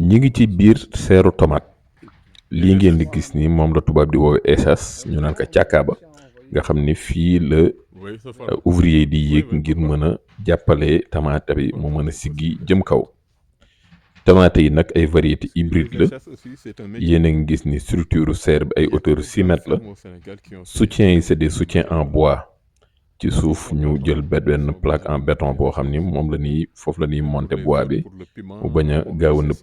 ñi ngi ci biir seeru tomate lii ngeen di gis ni moom la tubaab di woowe esas ñu naan ko càkkaaba nga xam ni fii la ouvrier di yéeg ngir mën a jàppale tamaate bi mu mën a siggi jëm kaw. tamaate yi nag ay variété hybride la yéen a ngi gis ni structure serre bi ay hauteur 6 mètres la soutien yi c'est des soutiens en bois ci suuf ñu jël benn plaque en béton boo xam ni moom la ñuy foofu la ñuy monter bois bi mu bañ a gaaw a nëb.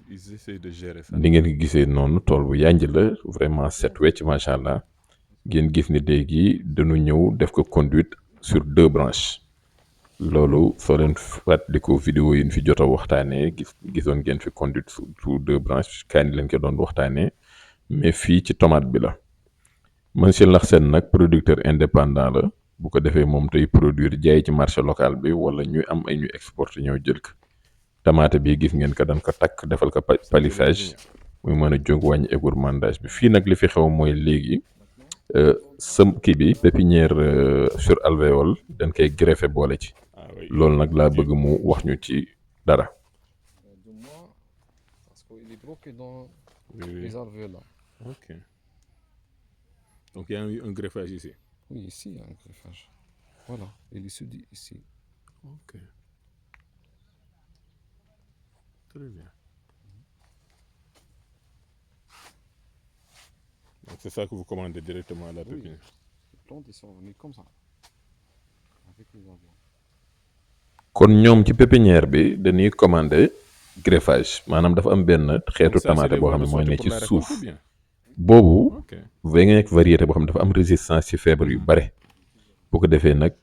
ni ngeen ko gisee noonu tool bu yànj la vraiment set wecc macha allah ngeen gis ni léegi dañu ñëw def ko conduite sur 2 branches. loolu soo leen fàttaliku vidéo yi ñu fi jot a waxtaanee gisoon ngeen fi conduite sous 2 branches kaani leen ko doon waxtaanee mais fii ci tomate bi la. monsieur Laxène nag producteur indépendant la bu ko defee moom tey produire jaay ci marché local bi wala ñuy am ay ñu exporter ñëw jël ko. tamaate bi gis ngeen ko dañ ko takk defal ko palissage muy mën a jóg wàññi égourmandage bi fii nag li fi xew mooy léegi sam kii bi pépinière sur alvéole dañ koy greffé boole ci. loolu nag laa bëgg mu wax ñu ci dara. Ok. Donc il y a un greffage ici. Oui, ici il y a un greffage. Voilà, et l'issue ici. Ok. Très bien. Donc c'est ça que vous commandez directement à la pépinière. Les plantes, ils sont venus comme ça. Avec les avions. kon ñoom ci pépinière bi dañuy commandé greffage maanaam dafa am benn xeetu tamaate boo xam ne mooy ne ci suuf boobu nga nekk variété boo xam ne dafa am résistance ci feebar yu bare bu ko defee nag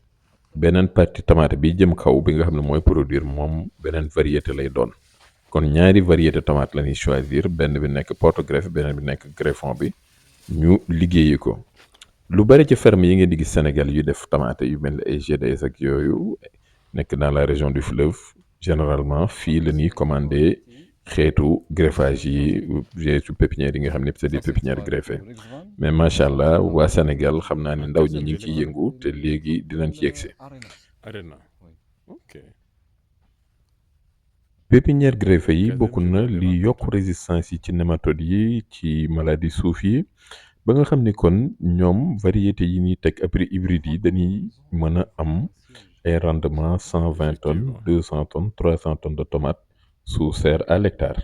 beneen partie tamaate bi jëm kaw bi nga xam ne mooy produire moom beneen variété lay doon kon ñaari variété tomate la ñuy choisir benn bi nekk porte-greffe beneen bi nekk greffon bi ñu liggéeyi ko lu bare ci ferme yi ngeen di gis Sénégal yu def tamaate yu mel ni ay GDS ak yooyu nekk dans la région du fleuve généralement fii la ñuy commandé xeetu greffage yi su pépinière yi nga xam ne c'est des pépinières greffées mais macha allah waa Sénégal xam naa ne ndaw ñi ñu ngi ciy yëngu te léegi dinañ ci yegsi. Arena. Ok. pépinière greffée yi bokk na li yokk résistance yi ci nématodes yi ci maladie suuf yi ba nga xam ni kon ñoom variété yi ñuy teg après hybride yi dañuy mën a am ay rendement 120 tonnes 200 tonnes 300 tonnes de tomates sous serre à l'hectare.